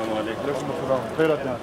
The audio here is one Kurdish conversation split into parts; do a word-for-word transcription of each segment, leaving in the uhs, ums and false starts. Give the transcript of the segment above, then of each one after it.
Aleyküm selam. Xeyrat yani.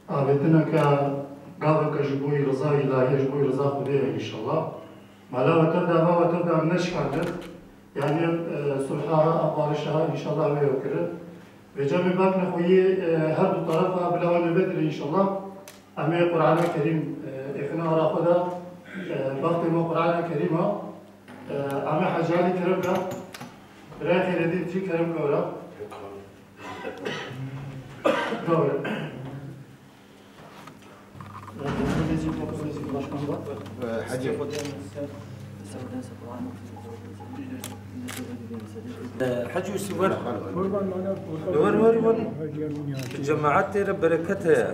Avêtineke gaveke ji bo riza îlahî, ji bo riza Xwedê ye înşallah. Mala we tev de, ava we tev de em neşkandin. Yanî, e, sulha ha, barişa ha, înşallah wê yo kirin. Vêca me bakne xwe yê, e, her du terefa bila wan nêbe dire înşallah. Em ê Qur'ana Kerîm, e, êxine ara xwe de, e, baxtê me Qur'ana Kerîm a. E, em ê Hecî Alî kerem ke. Birayê Xêredîn jî kerem ke were. Gavre. Hecî. Hecî Yusuf, wer. Wer, wer, wer. Cemaetê re bereket heye.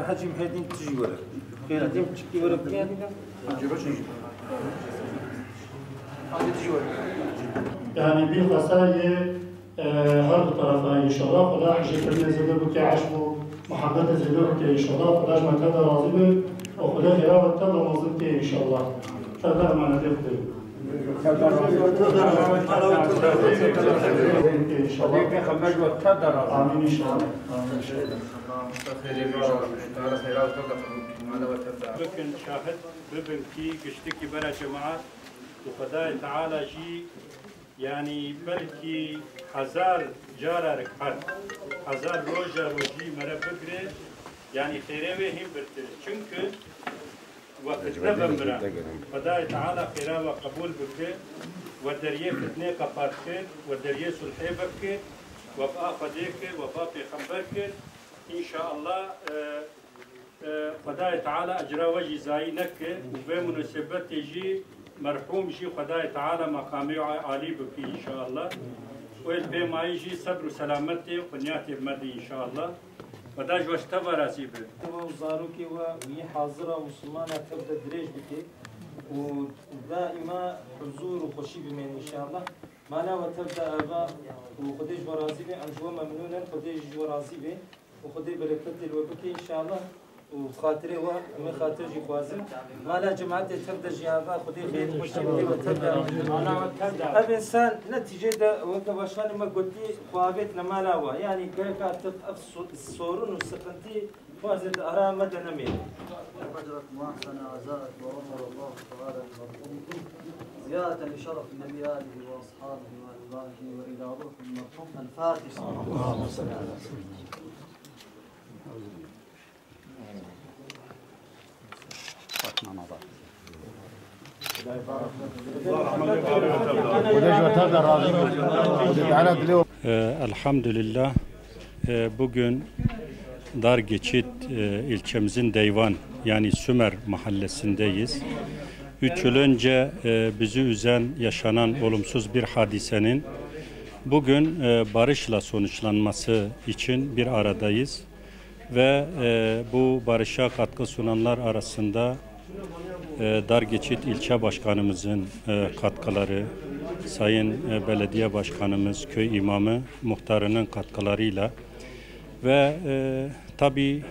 Hecî Muhyiddin tijî were. Xêredîn çikî were. Hecî Roşnî. Yanî bî xwesa yê, e, her du terefa înşallah. Xuda hişrkirinê zêde bike, eşq û muhabbete zêde bike înşallah. Xuda ji me tev de razî be û Xuda xêra we tev de mezin bike înşallah. Tev de emanetê Xwedê. Înşallah. Amîn înşallah. Amîn înşallah. Bikin şahid, bibin kî giştikî bera cemaat û Xwedayê Teala jî, yanî belkî hezar cara rik her, hezar roja rojî mere bigire, yanî xêrê wê hîn birtir. Çimkî we fitne ve miran. Xwedayê Teala xêra we qebûl bike, we deriyê fitnê qepat kir, we deriyê sulhê vekir, we bi a Xwedê kir, we bi a pêxember kir. Înşallah, e, e, Xwedayê Teala ecra we jî zayî neke û vê munasebetê jî merhûm jî Xwedayê Teala meqamê wî alî bike înşallah. Wê li pê mayî jî sebr û selametê û xunyatê me de înşallah. Xweda ji we ji tev ve razî be. Tev û zarokê we wî hazira Musulmana tev de dirêj bike û daîma huzur û xweşî bimêne înşallah. Mala we tev de ava û Xwedê ji we razî be. Em ji we memnûn in, Xwedê jî ji we razî be. Û Xwedê bereketê li we bike înşallah. Û xatirê we, em ê xatir jî xwazin. Mala cemaetê tev de jî ava Xwedê xêr û xweşî bike we tev de. Ev însan netîcê de weke başkanê me gotî, xwe avêtine mala we. Yanî gerek artık ev so-, sorun û sıkıntı xwazê di ara me de nemêne. لقد رأت محسن عزاءك وغفر الله تعالى لمرحومكم زيارة لشرف النبي آله وأصحابه وأتباعه وإلى روح المرحوم الفاتح. اللهم صل على سيدنا محمد. Ee, elhamdülillah. Ee, bugün Dar Geçit, e, ilçemizin Deyvan, yani Sümer mahallesindeyiz. Üç yıl önce, e, bizi üzen, yaşanan olumsuz bir hadisenin bugün, e, barışla sonuçlanması için bir aradayız. Ve, e, bu barışa katkı sunanlar arasında, e, Dar Geçit ilçe başkanımızın, e, katkıları, sayın, e, belediye başkanımız, köy imamı, muhtarının katkılarıyla ve, e, tabii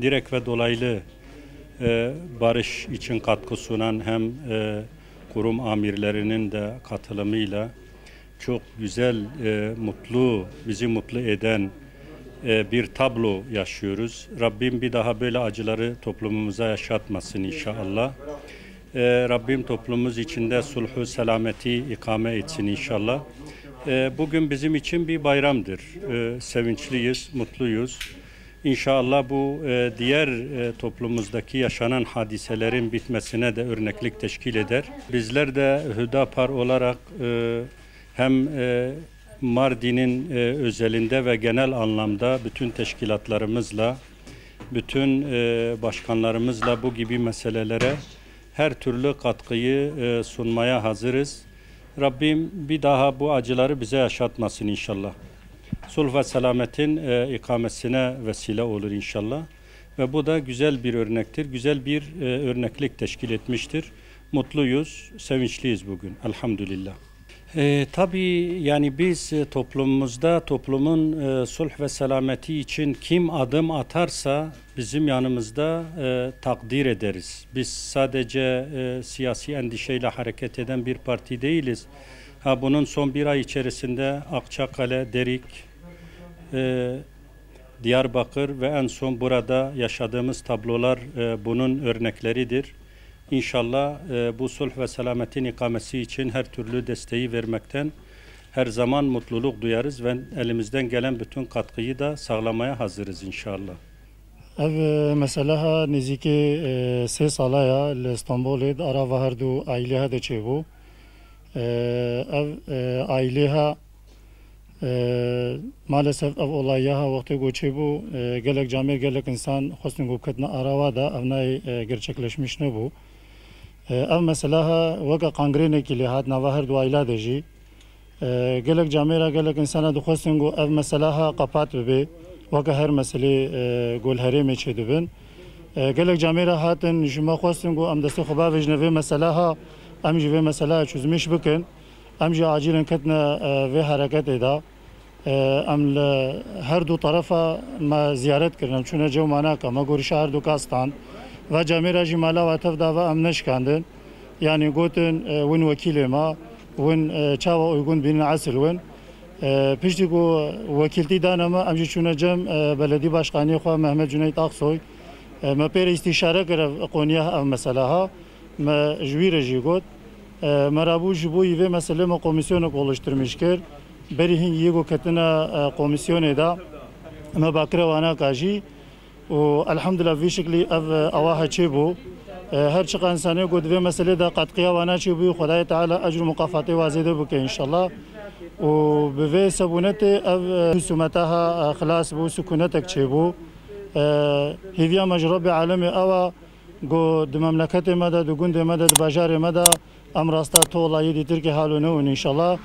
direkt ve dolaylı, e, barış için katkı sunan hem, e, kurum amirlerinin de katılımıyla çok güzel, e, mutlu, bizi mutlu eden, e, bir tablo yaşıyoruz. Rabbim bir daha böyle acıları toplumumuza yaşatmasın inşallah. E, Rabbim toplumumuz içinde sulhu, selameti ikame etsin inşallah. E, bugün bizim için bir bayramdır. E, sevinçliyiz, mutluyuz. İnşallah bu, e, diğer, e, toplumumuzdaki yaşanan hadiselerin bitmesine de örneklik teşkil eder. Bizler de Hüdapar olarak, e, hem, e, Mardin'in, e, özelinde ve genel anlamda bütün teşkilatlarımızla, bütün, e, başkanlarımızla bu gibi meselelere Her türlü katkıyı e, sunmaya hazırız. Rabbim bir daha bu acıları bize yaşatmasın inşallah. Sulh ve selametin e, ikamesine vesile olur inşallah. Ve bu da güzel bir örnektir, güzel bir e, örneklik teşkil etmiştir. Mutluyuz, sevinçliyiz bugün. Elhamdülillah. E, tabii yani biz e, toplumumuzda toplumun e, sulh ve selameti için kim adım atarsa bizim yanımızda e, takdir ederiz. Biz sadece e, siyasi endişeyle hareket eden bir parti değiliz. Ha, bunun son bir ay içerisinde Akçakale, Derik, e, Diyarbakır ve en son burada yaşadığımız tablolar e, bunun örnekleridir. İnşallah e, bu sulh ve selametin ikamesi için her türlü desteği vermekten her zaman mutluluk duyarız ve elimizden gelen bütün katkıyı da sağlamaya hazırız inşallah. Ev e, meseleha nêzîkî e, sê sala ya li Stenbolê di ara va her du aîlêha de çêbû. E, ev e, aîlêha e, maalesef ev olayêha wextê ku çêbû e, gelek camêr gelek însan xwestin ku biketina arawa da ev nayê e, gerçekleşmiş nebû. E, ev meseleha weke qangrênekî lê hat nava her du aîla de jî. E, gelek camêra gelek însana dixwestin ku ev meseleha qepat bibe, weke her meselê e, ku li herêmê çêdibin. E, gelek camêra hatin ji me xwestin ku em destê xwe bavêjine vê meseleha, em jî vê meseleha çözmîş bikin. Em jî acîlen ketine e, vê hereketê de. E, em li her du terefa me ziyaret kirin, em çûne Cewmanaka, me gorîşa her du ka stand. Va camêra jî me lava tev da va em neşkandin. Yanî gotin, e, win wekîlê me, win e, çawa uygun bînin esil win. E, piştî ku wekîltî dane me, em jî çûne cem e, beledî başkaniyê xwe Mehmet Cüneyt Aksoy. E, me pê re îstîşare kir ev qoniya ev meseleha. Me ji wî re jî got. E, me rabû ji bo yî vê meselê me komîsyonek oluştirmîş kir. Berî hingî yê ku ketine e, komîsyonê de me bakire wanaka jî. û elhamdulillah vî şiklî ev e, awaha çêbû. E, her çiqa însanê ku di vê meselê de qetqiya wana çêbûyî, Xwedayê Teala ecr û mukafatê wa zêde bike înşallah. Û bi vê sebûnetê ev e, husûmetaha e, xilas bû, sukûnetek çêbû. E, hêviya me ji Rebbê Alemê ew a ku di memleketê me de, di gundê me de, di bajarê me de em rasta tola yê dîtirkê halo newin înşallah.